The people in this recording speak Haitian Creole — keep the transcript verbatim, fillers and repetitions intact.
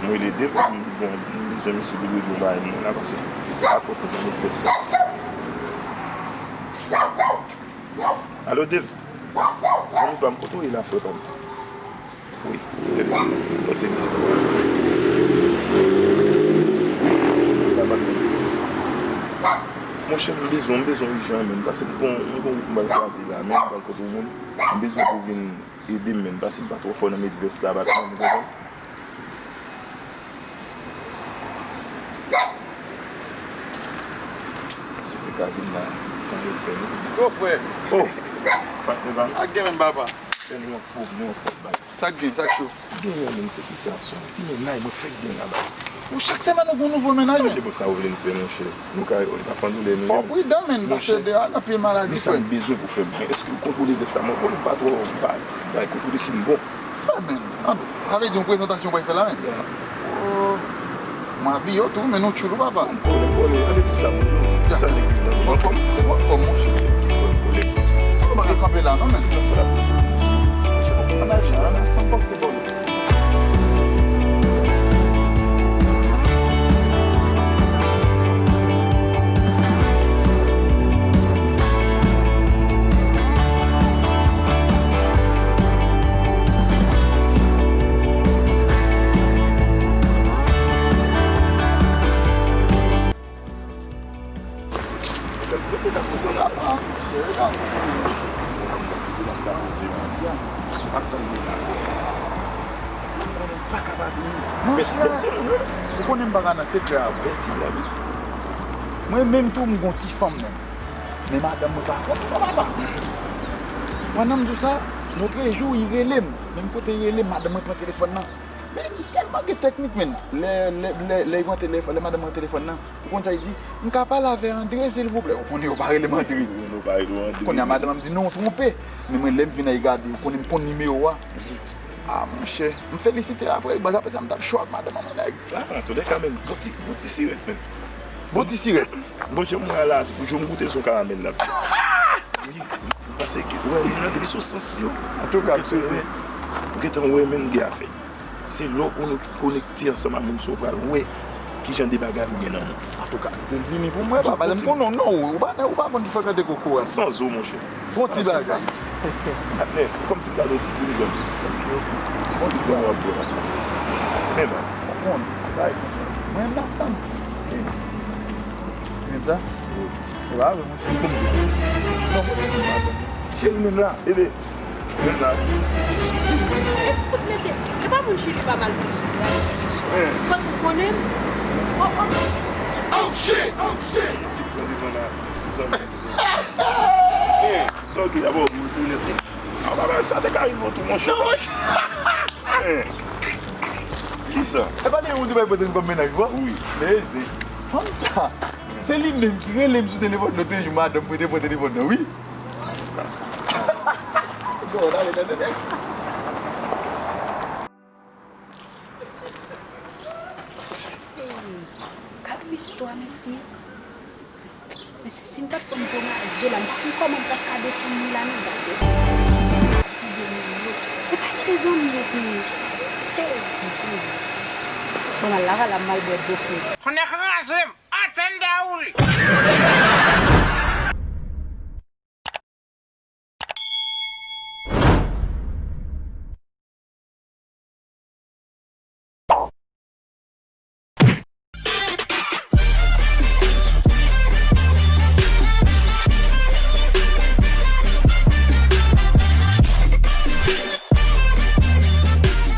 M rele Dave, m di, bon, m bezwen misye pou l regle yon bagay mwen la, paske m pa twò fè nan fè sa. Alo, Dave? Zanmi pa m, kote w ye la, frè pa m? Wi, rele m. Bon, se misye. Monchè, m bezwen, m bezwen w ijan, menm, paske m gon, m gon wout m pral kwaze la, menm, m pral kote w menm. M bezwen pou w vin ede m, menm, paske m pa twò fò nan met vès sa, pa tande, w konprann? Si te ka vin la, tan yo fè nou. Yo, frè. Oh! Patnè pa m. Ak gen menm, papa. Fè nou yon fo, nou yon fo bay. Sa k gen, sa k cho? Sa k gen, menm, se ki sa? Se yon ti mennaj mwen fèk gen la, baz. Ou chak semèn ou gon nouvo mennaj, men. Gade bon sa ou vle n fè, monchè. Nou ka, ou pa fè andoulè nou. Fò w pridan, menn, paske deyò a gen anpil maladi, frè. Men sa m bezwen pou fè m. Men èske ou kontwole vès sa? Mwen konnen m pa twò, m pa bay kontwole si m bon. Ah, men, anben, sa vle di yon prezantasyon w pral fè la, men. Oh, mwen abiye w tou, men nou tchoul ou, papa. Pwòblèm, pwòblèm, gade pou sa pou nou. Pou sa legliz la. Mwen fò m, mwen fò m, monchè. Ki fò m pwòblèm? Ou pa ka kanpe la, non, men. Se sa la pou. Monchè, ann al, ann al, ann pòf te pòblèm. Monchè, ou konnen m pa ka nan sekrè avè w. Mwen menm tou, m gon ti fanm menm. Men madanm mwen pa konn non, papa. Pandan m di w sa, lotrejou, li rele m. Menm kote li rele m, madanm mwen pran telefòn nan. Men li tèlman gen teknik, menn. Lè, lè, lè, lè li pran telefòn, lè madanm pran telefòn nan, ou konn sa li di? "M ka pale avè Andre, silvouplè?" Ou konnen yo pa rele m Andre. Yo pa rele w Andre. Kounye a, madanm an di, "Non, ou twonpe." Men mwen, lè m vin la, li gade, ou konnen m konn nimewo a. Ah, monchè, m felisite l apre, baz, apre sa, m t ap cho ak madanm an, mon nèg. Ah, antoulèka, menn, bon ti, bon ti sirèt, menn. Bon ti sirèt. Bon, jan m wè la, jou m goute sou karamèl la. Wi, m panse ke, wè, moun nan depi sou sans yo. Antouka, m swete. Ou gentan wè, ou gentan wè, menn, gen afè. Se lè w kono-, konekte ansanm ak moun sa w pral wè kijan de bagay ou gen nan men w. Antouka, vin vini pou mwen, papa, m konnen w non, ou pa, ou pa konn frekante koko a. San zo, monchè. Bon ti bagay. Patnè, kòmsi m ta di w ti filigan. Ti bon ti bon w ap bwè la. Men ba. Konn, bay konsa. Mwen m ap tann. Menm sa? Wi. Ou pa vle, monchè. Kòmsi. Non, monchè, m pa tann. Cheri menm la, bebe. Menm la. Ekout, mesye, e pa moun Chili pa mal pou fou. Hein. Kot ou konnen m? Oh, oh. Oh, shit! Oh, shit! Ti pran devan la, zanmi. Hein, sa w gen la, bon, moun, moun nèt. Ah, papa, sa te ka rive w tou, monchè. Non, monchè. Hein. Kisa? E pa de moun di bay pote m kòm mennaj, bon? Wi. Men, se fanm sa. Se li menm ki rele m sou telefòn lòt jou, madanm mwen te pran telefòn nan, wi. Bon, ale, ale, ale. Hey, gad yon istwa, mesye. Mesye, si m t ap fè m tou nan zo la, m pa konn kòman m t ap ka defann li la, non, gade. Ki de milyo. E pa gen de zanmi yo pou li. Hey, m sezi. Bon, m al laval la, m al bwè dlo fre. Konnen kraze m. Atende a ou li.